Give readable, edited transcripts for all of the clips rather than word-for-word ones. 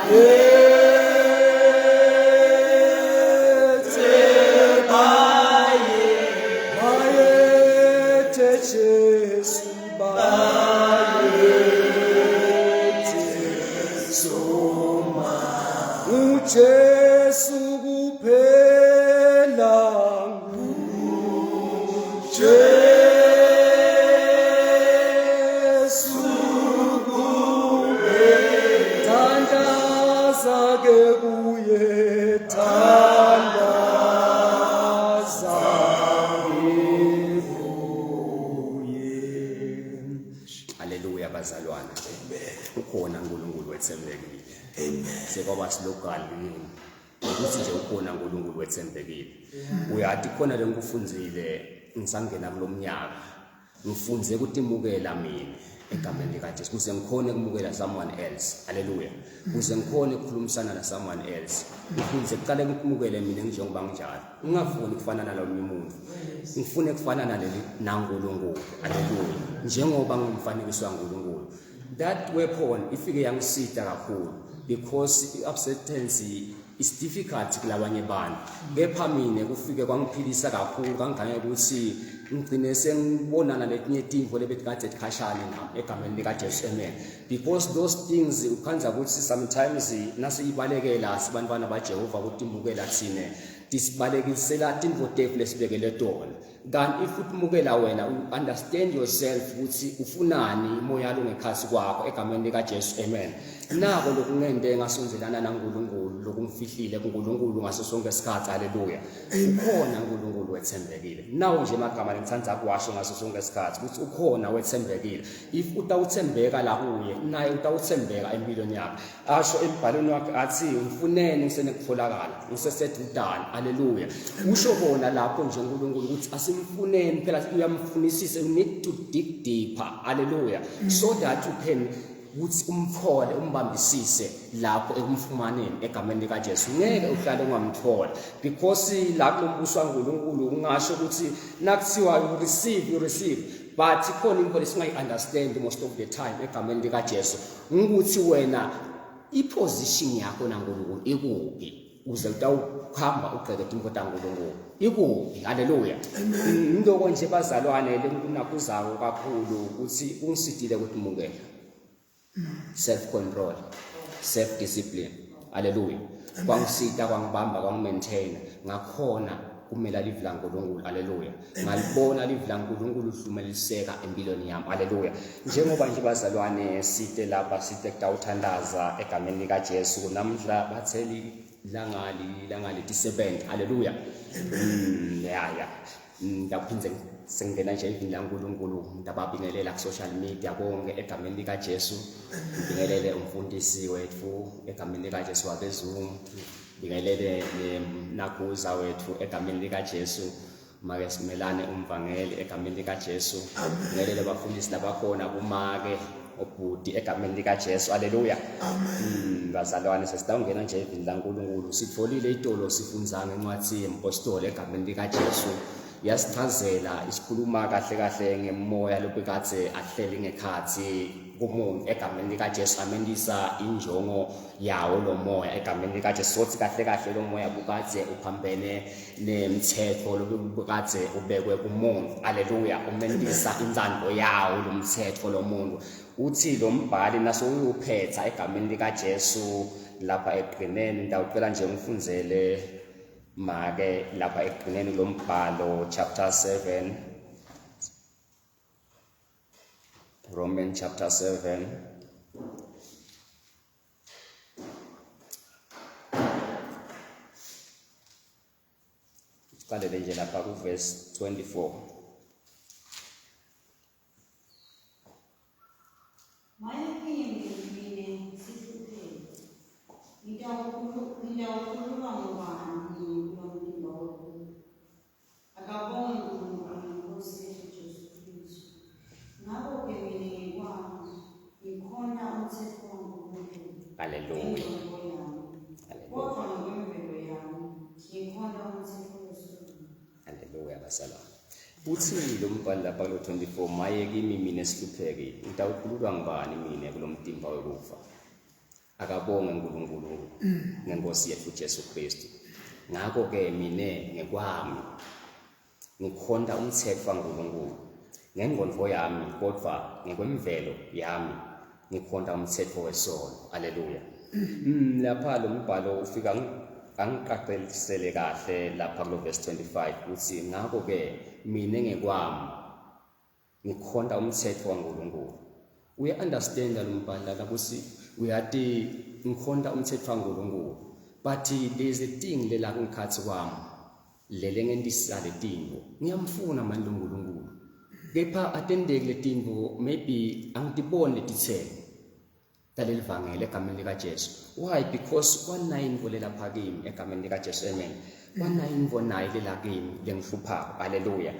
Bayethe baye bayethe Jesu bayethe soma uJesu kuphela nguJesu kuphela thandaza ke kuye thandaza ke kuye. Haleluya bazalwane. Ukhona uNkulunkulu wethembekile. Amen. Sekwaba slogan yini? Ukuthi nje ukhona uNkulunkulu wethembekile. Uyathi khona lengikufundzile ngisangena kulomnyaka. Ngifunze ukutimukela mina egameni likaJesu kuze ngikhone ukumukela someone else. Haleluya. Kuze ngikhone ukukhulumisana na someone else. Ngifunze kuqale ngikumukele mina njengoba nginjalo. Ngingafuni kufana nalomunye umuntu. Ngifune kufana naleli naNkulunkulu. Haleluya. Njengoba ngumfanekiso kaNkulunkulu. That weapon ifike yangisita kakhulu because i-acceptance is difficult kulabanye abantu. Kepha mina kufike kwangiphilisa kakhulu kangangokuthi ngigcine sengibonana netinye tintfo lebetikade tikhashane nami egameni likaJesu amen. Because those things ukhandza ukuthi sometimes nasiyibalekela sibantwana baJehova kutimukela thine tisibalekisela tintfo tetfu lesibekele tona. Kanti if utimukela wena u understand yourself ukuthi ufunani moya lo ngekhathi kwakho egameni likaJesu amen. Nako lokungente ngasondelana naNkulunkulu lokungifihlile kuNkulunkulu ngaso sonke isikhathi haleluya. Ukhona uNkulunkulu wethembekile. Nawo nje amagama lengithanda kuwasho ngaso sonke isikhathi ukuthi ukhona wethembekile. If utawuthembeka la kuye naye utawuthembeka empilweni yakhe. Asho embhalweni wakhe athi ngifuneni ngisenekutholakala ngisesedudane haleluya. Usho kona lapho nje uNkulunkulu ukuthi asimfuneni phela uyamfunisisa you need to dig deeper haleluya so that you can ukuthi umthole umbambisise lapho ekumfumaneni egameni likaJesu ngeke uhlale ungamthola because la kulombuso kaNkulunkulu ungasho ukuthi nakuthiwa you receive you receive but ikhona into lesingayi understand most of the time egameni likaJesu ukuthi wena iposition yakho naNkulunkulu ikuphi uze utawuhamba ugqeke tinto taNkulunkulu ikuphi haleluya indoko nje bazalwane lenkunakuzako kakhulu ukuthi kungisidile ukuthi mukela self control self discipline haleluya kwangisita kwangibamba kwangimaintain ngakhona kumela livi laNkulunkulu haleluya ngalibona livi laNkulunkulu lihlumeliseka empilweni yami haleluya njengoba nje bazalwane site lapha site kutawuthandaza egameni likaJesu namhla batheli langali langali 7 haleluya ya ya Ndaphinde sengingena nje endlini laNkulunkulu ndababingelela ku-social media konke egameni likaJesu ngibingelele umfundisi wethu egameni likaJesu wabeZungu ngibingelele nakuza wethu egameni likaJesu make simelane umvangeli egameni likaJesu ngibingelele abafundisi labakhona kumake obhuti egameni likaJesu haleluya amen bazalwane sesitawungena nje evini laNkulunkulu sitholile itolo sifunza ngencwadi yempostoli egameni likaJesu yasichazela isikhuluma kahle kahle ngemoya lobekade ahleli ngekhathi kumuntu egameni likaJesu amendisa injongo yawo lo moya egameni likaJesu sothi kahle kahle lo moya bukade uphambene nemthetho lobukade ubekwe kumuntu aleluya umendisa intando yawo lo mthetho lomuntu uthi lo mbhali nasowuyuphetha egameni likaJesu lapha ekugcineni ngitawucela nje ngifundzele make lapha ekugcineni lo mbhalo chapter 7 Roman chapter 7 Siqalele nje lapha kuverse 24. Maye kimi mina sihlupheke. Ngitawukhululwa ngubani mina kulo mtimba wokufa? Akabongwe uNkulunkulu ngeNkosi yethu Jesu Kristu. Ngakho-ke mina ngekwami ngikhonta umthetho waNkulunkulu. Haleluya. Engqondo yami. Kodwa ngokwemvelo yami ngikhonta umthetho wesono. Haleluya bazalwane. Uthi lo mbhali lapha kulo 24 maye kimi mina sihluphekile ngitawukhululwa ngubani mina kulo mtimba wekufa. Akabonge uNkulunkulu ngenkosi yethu Jesu Kristu. Ngakho ke mina ngekwami ngikhonta umthetho kaNkulunkulu ngengqondo yami kodwa ngekwemvelo yami ngikhonta umthetho wesono. Haleluya. Lapha lo mbhalo ufika angiqaqelisele kahle lapha kulo verse 25 uthi ngakho ke mina ngekwami ngikhonta umthetho kaNkulunkulu. Uya understand lo mbhalo lana ukuthi uyati ngikhonta umthetho kaNkulunkulu but there's a thing lela ngikhathi kwami lele ngentisa letinto ngiyamfuna mani lo Nkulunkulu kepha atendeki letinto maybe angitiboni letitselo taleli vangeli egameni likaJesu. Why? Because kwanayo intfo lelapha kimi egameni likaJesu. Amen. Kwanayo intfo nayo lela kimi lengihluphako. Haleluya.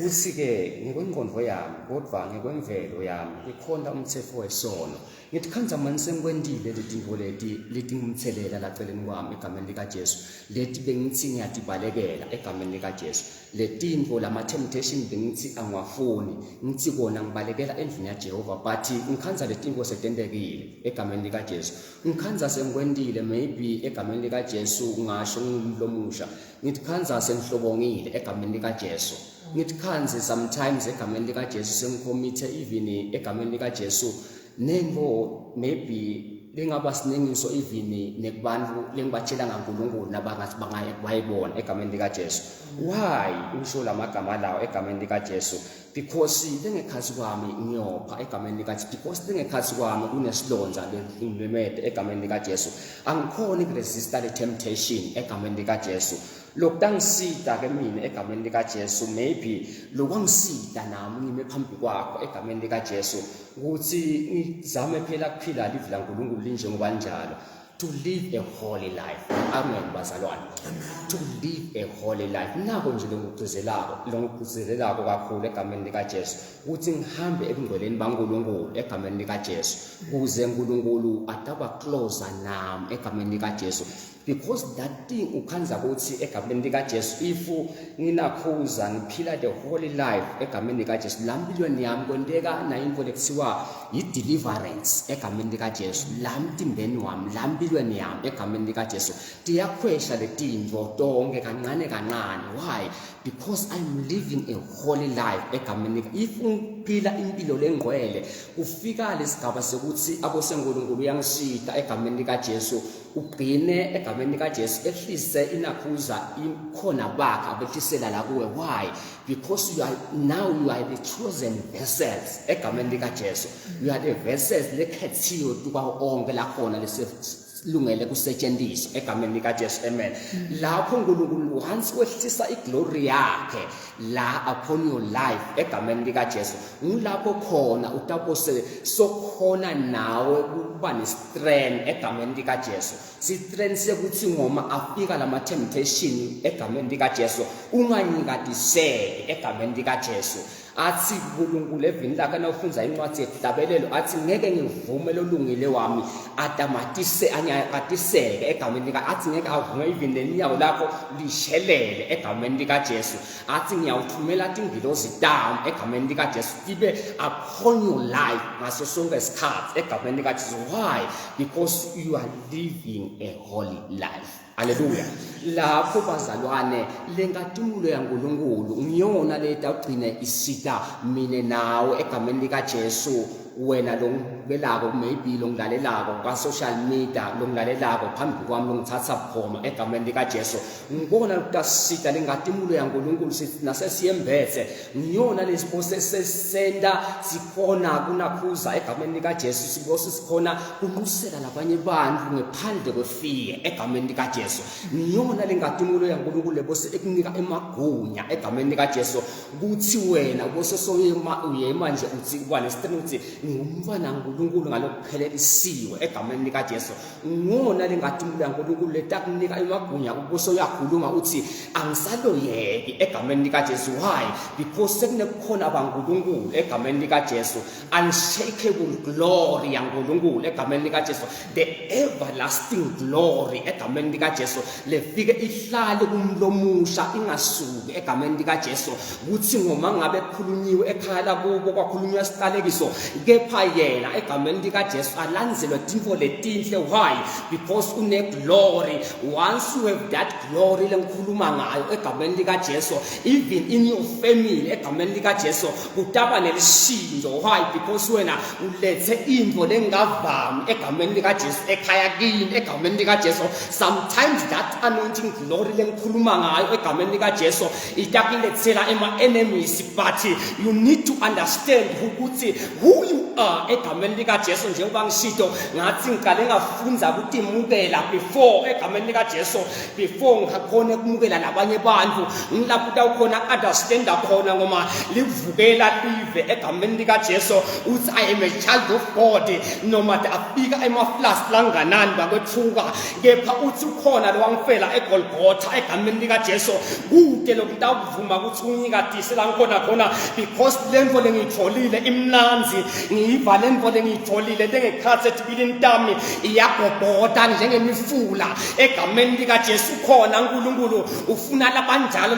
Uthi-ke ngekwengqondo yami kodwa ngekwemvelo yami ngikhonta umthetho wesono. Ngithi khanza mani sengikwentile letintfo leti letingumthelela laceleni kwami egameni likaJesu. Leti bengithi ngiyatibalekela egameni likaJesu. Letintfo lama temptation bengithi angiwafuni ngithi kona ngibalekela endlini yaJehova but ngikhanza letintfo setentekile egameni likaJesu ngikhanza sengikwentile maybe egameni likaJesu ngasho ngumlo omusha ngithi khanza sengihlobongile egameni likaJesu ngithi khanze sometimes egameni likaJesu sengikhomithe even egameni likaJesu nento maybe lengaba sinengiso even nekubantu lengibatshela ngaNkulunkulu nabangathi bayibona egameni likaJesu. Why ngisho lamagama lawo egameni likaJesu? Because lengekhathi kwami ngiyopha egameni likaJesu, because lengekhathi kwami kunesilonza lemede egameni likaJesu. Angikhoni ukuresista le temptation egameni likaJesu. Lokutangisita ke mina egameni likaJesu, maybe lokwangisita nami ngime phambi kwakho egameni likaJesu ukuthi ngizame phela kuphila live laNkulunkulu linjengoba linjalo, to live a holy life. Amen bazalwane, to live a holy life. Nako nje lengikugcizelako lengikugcizelelako kakhulu egameni likaJesu ukuthi ngihambe ebungcweleni baNkulunkulu egameni likaJesu kuze uNkulunkulu ataba closer nami egameni likaJesu. Because that thing ukhanza ukuthi egameni likaJesu if nginakhuza ngiphila the holy life egameni likaJesu la mpilweni yami kwenteka nayo into lekuthiwa yi-deliverance egameni likaJesu la mtimbeni wami la mpilweni yami egameni likaJesu tiyakhwesha letinto tonke kancane kancane. Why? Because I'm living a holy life egameni. If ngiphila impilo lengcwele kufika lesigaba sekuthi abosenkulunkulu uyangisida egameni likaJesu ugcine egameni likaJesu ehlise inakhuza ikhona bakhe abehlisela la kuwe. Why? Because you are now you are the chosen vessels egameni likaJesu. You are the vessels lekhethiwe tukwa onke lakhona lungele kusetshenziswa egameni likaJesu. Amen. Lapho uNkulunkulu once wehlisa iglory yakhe la upon your life egameni likaJesu, ngilapho khona utabose sokhona nawe kuba nestrength egameni likaJesu. Sistrength sekuthi ngoma afika lama temptation egameni likaJesu unganyikatiseki egameni likaJesu. Athi uNkulunkulu evini lakhe nawufunza incwadi yehlabelelo athi ngeke ngivume lolungile wami atamatise anyakatiseke egameni lika, athi ngeke avume even nenyawo lakho lishelele egameni likaJesu. Athi ngiyawuthumela tingilozi tami egameni likaJesu tibe upon your life ngaso sonke isikhathi egameni likaJesu. Why? Because you are living a holy life. Haleluya. Lapho bazalwane lenkatimulo yaNkulunkulu ngiyona leta ugcine isita mine nawe egameni likaJesu. Wena longibelako maybe longilalelako kwa social media longilalelako phambi kwami longithatha bukhoma egameni likaJesu, ngibona ukutasita lenkatimulo yaNkulunkulu nasesiyembethe ngiyona lesibose sesenda sikhona kunakhuza egameni likaJesu, sibose sikhona kunqusela labanye bantu ngephandle kwefiye egameni likaJesu. Ngiyona lenkatimulo yaNkulunkulu lebose ekunika emagunya egameni likaJesu kuthi wena ubose soyema uyema nje uthi uba nestrength uthi ngumfana kaNkulunkulu ngalokuphelelisiwe egameni likaJesu. Ngona lengatimula yaNkulunkulu letakunika emagunya ubuso uyakhuluma uthi angisaloyeki egameni likaJesu. Why? Because sekunebukhona baNkulunkulu egameni likaJesu, unshakable glory yaNkulunkulu egameni likaJesu, the everlasting glory egameni likaJesu lefike ihlale kumlomusha ingasuki egameni likaJesu. Kuthi ngoma ngabe kukhulunyiwe ekhaya lakubo kwakhulunywa isiqalekiso, kepha yena egameni egameni likaJesu alandzelwe tintfo letinhle. Why? Because une glory. Once you have that glory lengikhuluma ngayo egameni likaJesu, even in your family egameni likaJesu kutaba nelishintsho. Why? Because wena ulethe into lengavami egameni likaJesu ekhaya kini egameni likaJesu. Sometimes that anointing glory lengikhuluma ngayo egameni likaJesu itakulethela ema-enemies, but you need to understand ukuthi who you are egameni likaJesu. Njengoba ngishito ngathi ngiqale ngafundza ukutimukela before egameni likaJesu, before ngikhone kumukela labanye bantu, ngilapho utawukhona understanda khona ngoma livukela live egameni likaJesu uthi I am a child of God. Noma afika emaflas langanani bakwethuka, kepha uthi ukhona lowangifela eGolgotha egameni likaJesu. Kude lokutawuvuma ukuthi unyikatise la ngikhona khona, because lento lengiyitholile imnanzi. Ngiyiva lento lengiyitholile lengekhathi etibilini tami iyagobhoda njengemifula egameni likaJesu. Khona uNkulunkulu ufuna labanjalo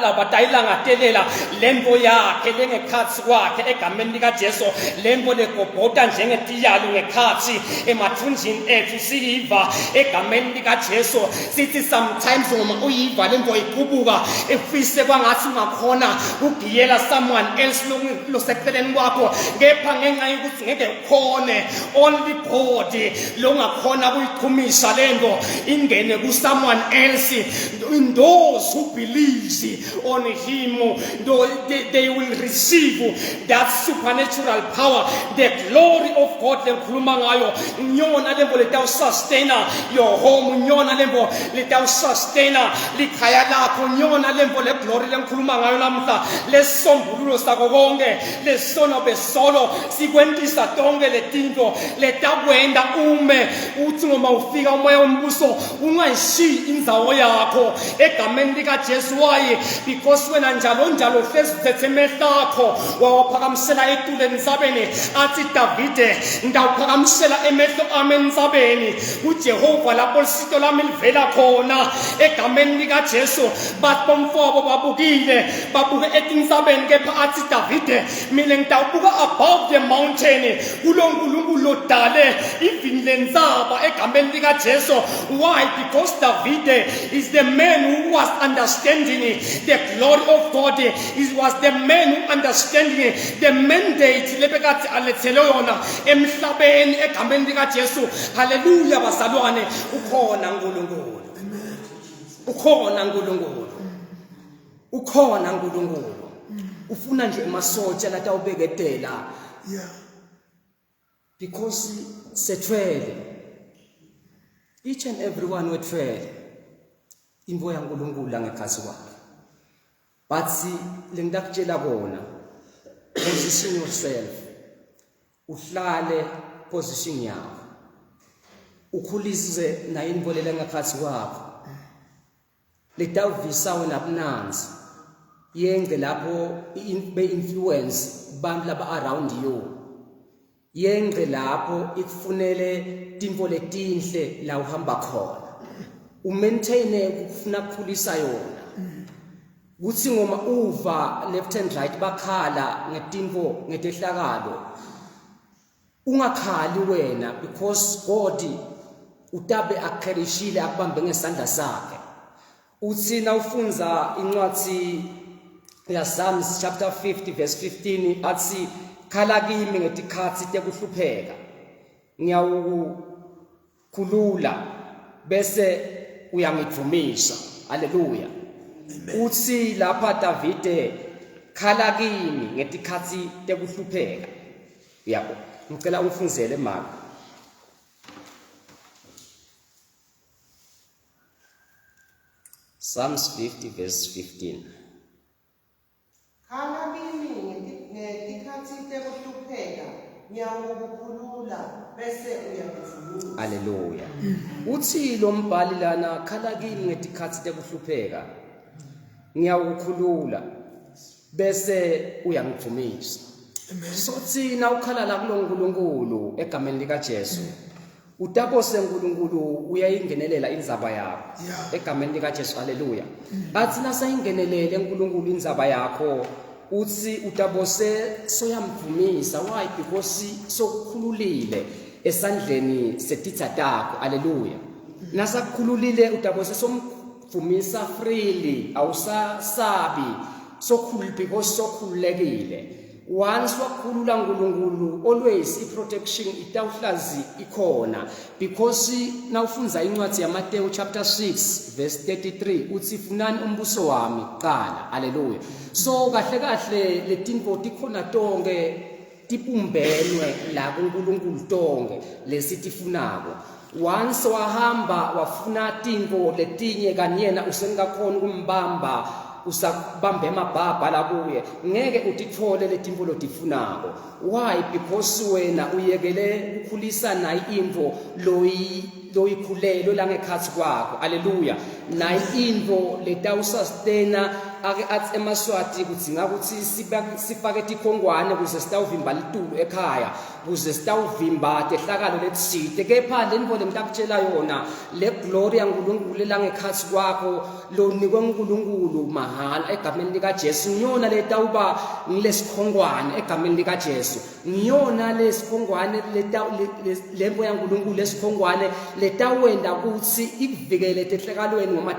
labatayilangadelela lento yakhe lengekhathi kwakhe egameni likaJesu, lento legobhoda njengetiyalo ngekhathi emathunjini ethu siyiva egameni likaJesu. Sithi sometimes ngoma uyiva lento iqubuka, efise kwangathi ungakhona ugiyela someone else loseceleni kwakho, kepha ngenxa yokuthi ngeke ukhone, only God longakhona kuyichumisa lento ingene ku someone else. In those who believes on him, they will receive that supernatural power, the glory of God lengikhuluma ngayo. Nyona lembo letawusustaina your home, nyona lembo letawusustaina likhaya lakho, nyona lembo le glory lengikhuluma ngayo namhla, lesombululo sako konke lesono besolo sikwentisa tonke letinto letakwenda ume uthi ngoma ufika umoya wombuso ungayishiyi indzawo yakho egameni likaJesu. Why? Because wena njalo njalo uhlezi uthethe emehlo akho wawaphakamisela etulu entsabeni. Athi Davide, ngitawuphakamisela emehlo ami entsabeni kuJehova lapho lisito lami livela khona egameni likaJesu. Bathi bomfobo babukile, babuke etintsabeni, kepha athi Davide, mina ngitawubuka above the mountain kulo nkulunkulu lodale ivini lentsaba egameni likaJesu. Why? Because Davide is the man who was understanding the glory of God. He was the man who understanding the mandate lebekathi alethele yona emhlabeni egameni likaJesu. Haleluya bazalwane, ukhona uNkulunkulu, ukhona uNkulunkulu, ukhona uNkulunkulu. Ufuna nje emasotsha latawubeketela, because sethwele, each and every one wethwele into yaNkulunkulu la ngekhathi kwakhe. But lengitakutshela kona, position yourself, uhlale position yakho, ukhulise nayo involela ngaphansi kwakho letawuvisa wena bunanzi yenge lapho be-influence bantu laba around you, yenge lapho ikufunele tintfo letinhle la uhamba khona, umaintaine ukufuna kukhulisa yona, kuthi ngoma uva left and right bakhala ngetintfo ngetehlakalo, ungakhali wena, because God utabe akherishile akubambe ngesandla sakhe. Uthi nawufunza incwadi ya Psalms chapter 50 verse 15, athi khala kimi ngetikhatsi tekuhlupheka, ngiyawukukhulula bese uyangidvumisa. Haleluya. Uthi lapha Davide, khala kimi ngetikhatsi tekuhlupheka. Yabo, ngicela ungifunzele mama. Psalms 50 verse 15. Khala kimi ngetikhatsi tekuhlupheka, ngiyawukukhulula bese uyakuvumisa. Haleluya. Uthi lo mbhali lana, khala kimi ngetikhatsi tekuhlupheka, ngiyawukukhulula bese uyangivumisa. So thina ukhala la kulo nkulunkulu egameni likaJesu, utabose uNkulunkulu uyayingenelela indzaba yakho egameni likaJesu. Haleluya. Bathi nasayingenelele uNkulunkulu indzaba yakho, Uthi utabose soyamvumisa. Why? Because sokukhululile esandleni setitha takho. Haleluya. Nasakukhululile utabose somvumisa freely, awusasabi. Sokhulu because sokhululekile. Once wakhulula uNkulunkulu, always i-protection itawuhlazi ikhona, because nawufundza incwadi yaMateyu chapter 6 verse 33 uthi funani umbuso wami kuqala. Haleluya. So kahle kahle letinto tikhona tonke, tibumbelwe la kuNkulunkulu tonke lesitifunako. Once wahamba wafuna tinto letinye kanyena usengakhona ukumbamba, usabambe emabhabha la kuye, ngeke utithole letinto lotifunako. Why? Because wena uyekele ukukhulisa nayi intfo loyi loyikhulelwe la ngekhatsi kwakho. Haleluya. Nayi intfo letawusustaina. Ake athi emaSwati kudzinga ukuthi sifake tikhongwane kuze sitawuvimba litulu ekhaya, kuze sitawuvimba tehlakalo letisite. Kepha le ntfo lengitakutshela yona, le glory yaNkulunkulu la ngekhatsi kwakho lonikwe uNkulunkulu mahhala egameni likaJesu, ngiyona letawuba ngilesikhongwane egameni likaJesu. Ngiyona lesikhongwane lempo yaNkulunkulu, lesikhongwane letawenda kutsi ikuvikele tehlakalweni, ngoba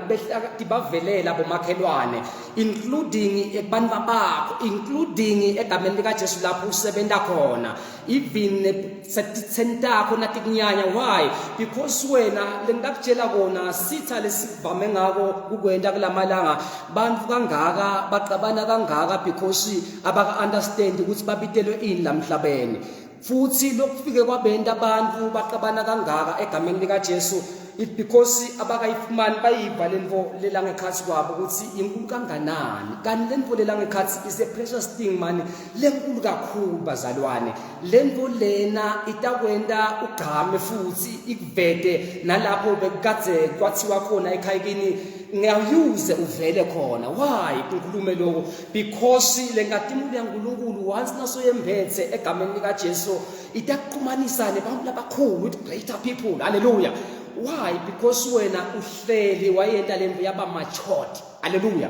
tibavelela bomakhelwane, including ebantfu bakho, including egameni likaJesu lapho usebenta khona, even setitheni takho natikunyanya. Why? Because wena lengakutshela kona, sitha lesivame ngako kukwenta kulamalanga, bantfu kangaka bacabana kangaka because abaka understand ukuthi babitelwe ini lamhlabeni. Futhi lokufike kwabenta abantu bacabana kangaka egameni likaJesu, it because abakayifumani bayiva lentfo lelangekhatsi kwabo ukuthi inkulu kanganani. Kanti lentfo lelangekhatsi is a precious thing man, lenkulu kakhulu bazalwane. Lentfo lena itakwenta ugqame futhi ikuvete nalapho bekukadze kwathiwa khona ekhayikini ngiyawuze uvele khona. Why ngikhulume lokho? Because lenkatimulo yaNkulunkulu once nasoyembethe egameni likaJesu itakuxhumanisa nebantu labakhulu, with greater people. Hallelujah. Why? Because wena uhleli wayenta lento yaba matured. Hallelujah.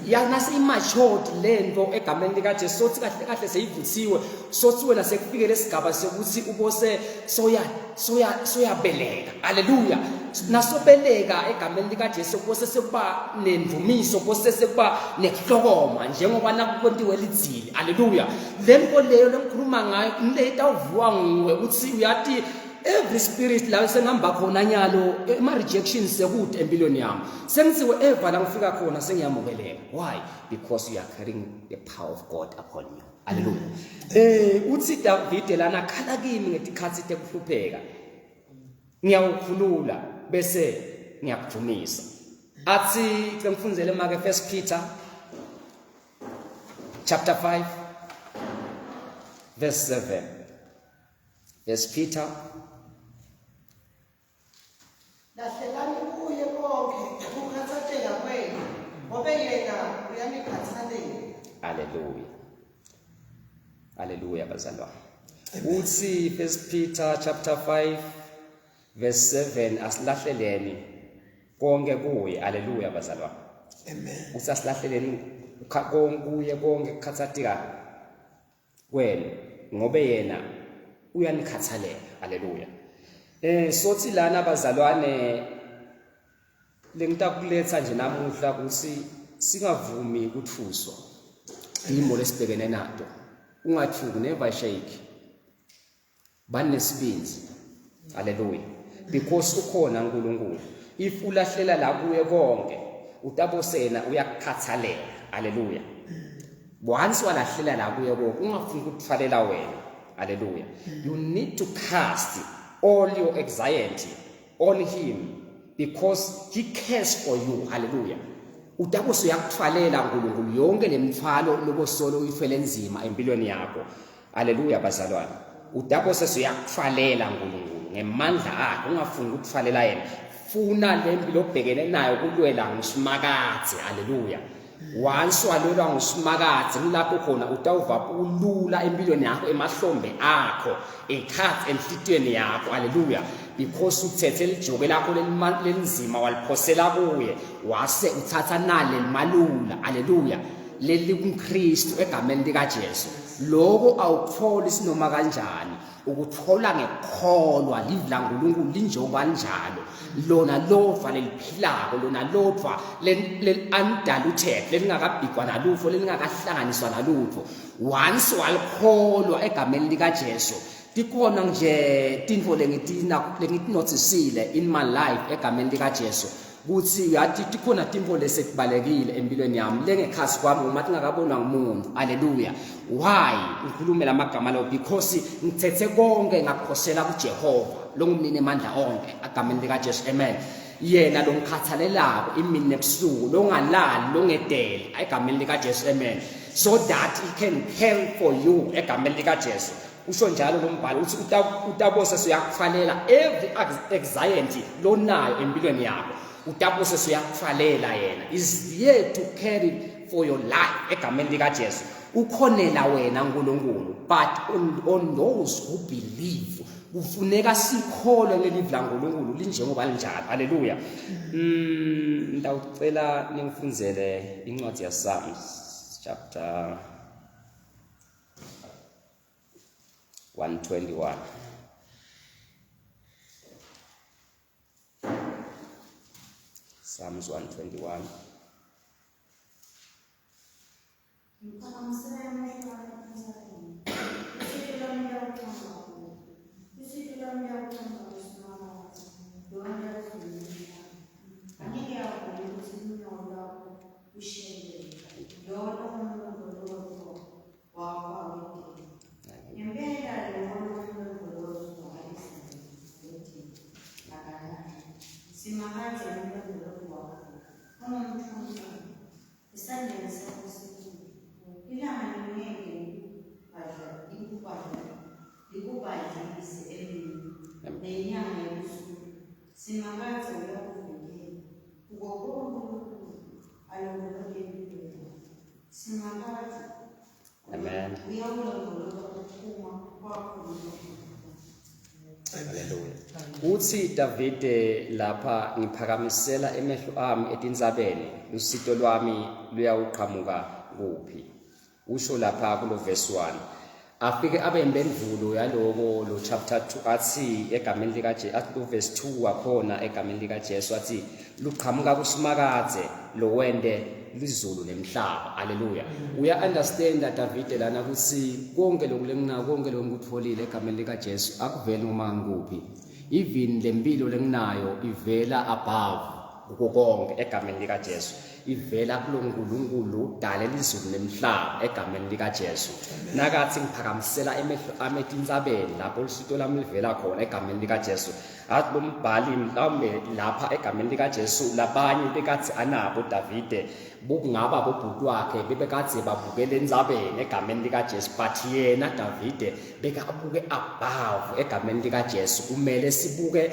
Yanase imatured lento egameni likaJesu, sothi kahle kahle seyivuthiwe, sothi wena sekufike lesigaba sekuthi ubose soya soya soyabeleka. Haleluya. Nasobeleka egameni likaJesu kose sekuba nendumiso, kose sekuba nekuhlokoma njengoba nakwentiwe lidzili. Haleluya. Lento leyo lengikhuluma ngayo ngile itawuvuwa nguwe ukuthi uyati every spirit la sengihamba khona nyalo, ema rejections sekude empilweni yami, sengithiwe eva la ngifika khona sengiyamukeleka. Why? Because you are carrying the power of God upon you. Haleluya. Uthi Davide lana, khala kimi ngetikhatsi tekuhlupheka, ngiyawukhulula bese ngiyakudumisa. Athi ke mfundzele make First Peter chapter 5 verse 7. First Peter. Lahlelani kuye konke ukukhathazeka kwenu, ngobe yena uyanikhathalela. Haleluya, haleluya bazalwane. Uthi First Peter chapter 5 verse 7, asilahleleni konke kuye. Haleluya bazalwane. Amen. Uthi asilahleleni konke kuye, konke kukhathatheka kwenu, ngobe yena uyanikhathalela. Haleluya. Sothi lana bazalwane, lengitakuletha nje namuhla ukuthi singavumi ukuthuswa imo lesibhekene nato. Ungathuki, never shake, banesibinzi. Haleluya. Because ukhona uNkulunkulu. If ulahlela la kuye konke, utabosena uyakukhathalela. Haleluya. Once walahlela la kuye konke, ungafuni ukuthwalela wena. Haleluya. You need to cast all your anxiety on him because he cares for you. Haleluya. Utabose uyakuthwalela uNkulunkulu yonke lemthwalo lobosolo uyithwele nzima empilweni yakho. Haleluya bazalwane. Utabose uyakuthwalela uNkulunkulu ngemandla akhe, ungafuni ukuthwalela yena. Funa lempilo obhekene nayo kulwela nguSimakadze. Haleluya. Once walwelwa nguSimakadze, kulapho khona utawuva ulula empilweni yakho, emahlombe akho, ekhathi enhlitiyweni yakho. Haleluya. Because uthethe lijoke lakho lelinzima waliphosela kuye, wase uthatha nale limalula. Haleluya. lelikuKristu egameni likaJesu. Lokho awukutholi sinoma kanjani, ukuthola ngekukholwa. Livi laNkulunkulu linjengoba linjalo, lona lodvwa leliphilako, lona lodvwa leli-undiluted, lelingakabhigwa nalutfo, lelingakahlanganiswa nalutfo. Once walikholwa egameni likaJesu, tikhona nje tintfo lengitinotisile in my life egameni likaJesu, kutsi uyati tikhona tintfo lesetibalekile empilweni yami lengekhasi kwami uma tingakabonwa ngumuntu. Haleluya. Why ngikhulume lamagama lawo? Because ngithethe konke ngakuphosela kuJehova longumnini emandla onke egameni likaJesu, amen. Yena longikhathalelako imini nebusuku, longalali, longedeli egameni likaJesu, amen, so that he can care for you egameni likaJesu. Usho njalo lo mbhalo uthi utabose siyakufalela every anxiety lonayo empilweni yakho, utabose siyakufalela. Yena is here to carry for your life egameni likaJesu. Ukhonela wena uNkulunkulu, but on those who believe. Kufuneka sikholwe leli laNkulunkulu linjengoba linjalo. Haleluya. Ngitawucela ningifundzele incwadi ya Psalms chapter 121. Psalms 121. Ngiphakamisela amehlo ami entsabeni. Usizo lwami luyawuqhamuka kuwe. Usizo lwami luyawuqhamuka kuSimakadze, lowenta izulu nomhlaba. Angeke avume ukuthi unyawo lwakho lushelele. Lona umlondolozo wakho awedini. Ngempela lowo umlondolozo wakwa-Israyeli awedini, akalali. Simakadze umlondolozo wakho ungumthunzi esandleni sakho sikhulu. Ilanga lingeke likubhadlise emini, nenyanga ebusuku. Simakadze uyakuvikela kuko konke okubi, alondolote impilo yakho. Simakadze Amen. uyawulondolota ukuphuma kwakho nokungena kwakho. Haleluya. Uthi Davide lapha, ngiphakamisela emehlo ami etintsabeni, lusito lwami luyawuqhamuka kuphi? Usho lapha kulo verse 1. Afike abe impendulo yaloko lo chapter 2, athi egameni likaJesu, athi lo verse 2 wakhona egameni likaJesu, athi luqhamuka kuSimakadze lowente lizulu nemhlaba. Haleluya. Uya understand Davide lana ukuthi konke lokhu lenginako, konke lokhu ngikutholile egameni likaJesu akuveli noma ngikuphi. Even lempilo lenginayo ivela above kuko konke egameni likaJesu, ivela kulo nkulunkulu udale lizulu nemhlaba egameni likaJesu. Nakathi ngiphakamisela emehlo ami etintsabeni, lapho lusito lami livela khona egameni likaJesu. Athi lo mbhali mhlawumbe lapha egameni likaJesu labanye bekathi anabo Davide bokungaba bobhuti wakhe bebekade babukele entsabeni egameni likaJesu, but yena Davide bekabuke above egameni likaJesu. Kumele sibuke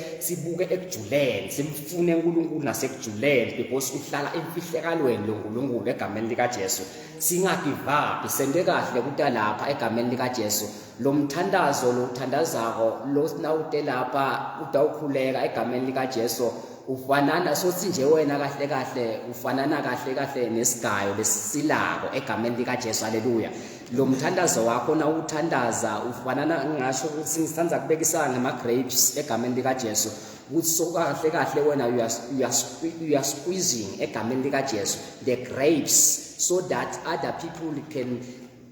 ekujuleni, simfune uNkulunkulu nasekujuleni, because uhlala emfihlekalweni lo Nkulunkulu egameni likaJesu. Singagive up, sente kahle kuta lapha egameni likaJesu. Lo mthandazo lo uthandazako lo nawute lapha utawukhuleka egameni likaJesu, ufanana sothi nje wena kahle kahle, ufanana kahle kahle nesigayo lesisilako egameni likaJesu. Haleluya. Lo mthandazo wakho nawuthandaza ufanana, ngingasho ukuthi ngisithanda kubekisa ngama grapes egameni likaJesu, ukuthi so kahle kahle wena you are squeezing egameni likaJesu the grapes so that other people can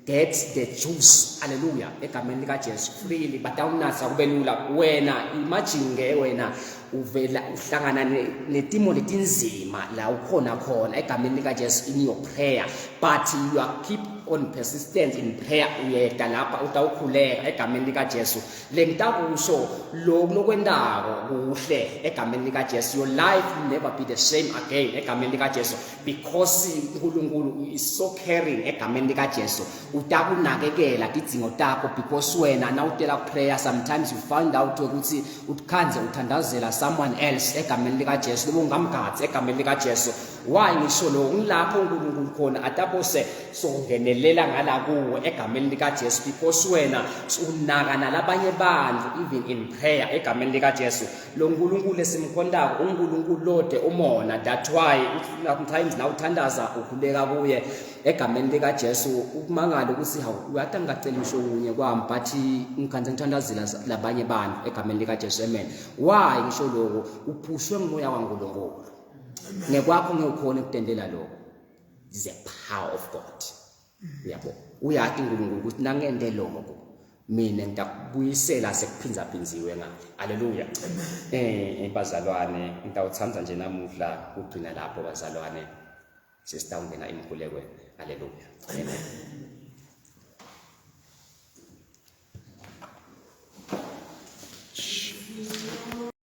get the juice. Haleluya, egameni likaJesu, freely batawunatha kube lula. Wena imagine ke wena uvela uhlangana netimo letinzima la ukhona khona egameni likaJesu in your prayer, but you are keep on persistent in prayer. Uyeda lapha utawukhuleka egameni likaJesu. Lengitakusho lokhu lokwentako kuhle egameni likaJesu. Your life will never be the same again egameni likaJesu, because uNkulunkulu is so caring egameni likaJesu. Utakunakekela tidzingo takho, because wena nawutela prayer sometimes you find out ukuthi utkhandze uthandazela someone else egameni likaJesu lobo ungamgadzi egameni likaJesu. Why ngisho lokho? Ngilapho uNkulunkulu khona atabose songenelela ngala kuwe egameni likaJesu, because wena unaka nalabanye bantu even in prayer egameni likaJesu. Lo nkulunkulu esimkhondako uNkulunkulu lode umona. That's why sometimes na uthandaza ukhuleka kuye egameni likaJesu, ukumangala ukuthi hawu, uyathi angingaceli ngisho kunye kwami, but ngikhanze ngithandazela labanye bantu egameni likaJesu. Amen. Why ngisho lokho? Uphushwe ngumoya kaNkulunkulu. Ngekwakho ngewukhona ukutendela lokho. Is the power of God. Uyabo, uyati uNkulunkulu ukuthi nangente lokho mina ngidakubuyisela sekuphindaphinziwe ngale. Haleluya. Bazalwane, ngitawuthanda nje namuhla kugcina lapho bazalwane, sesitawungena emkhulekweni. Haleluya. Amen.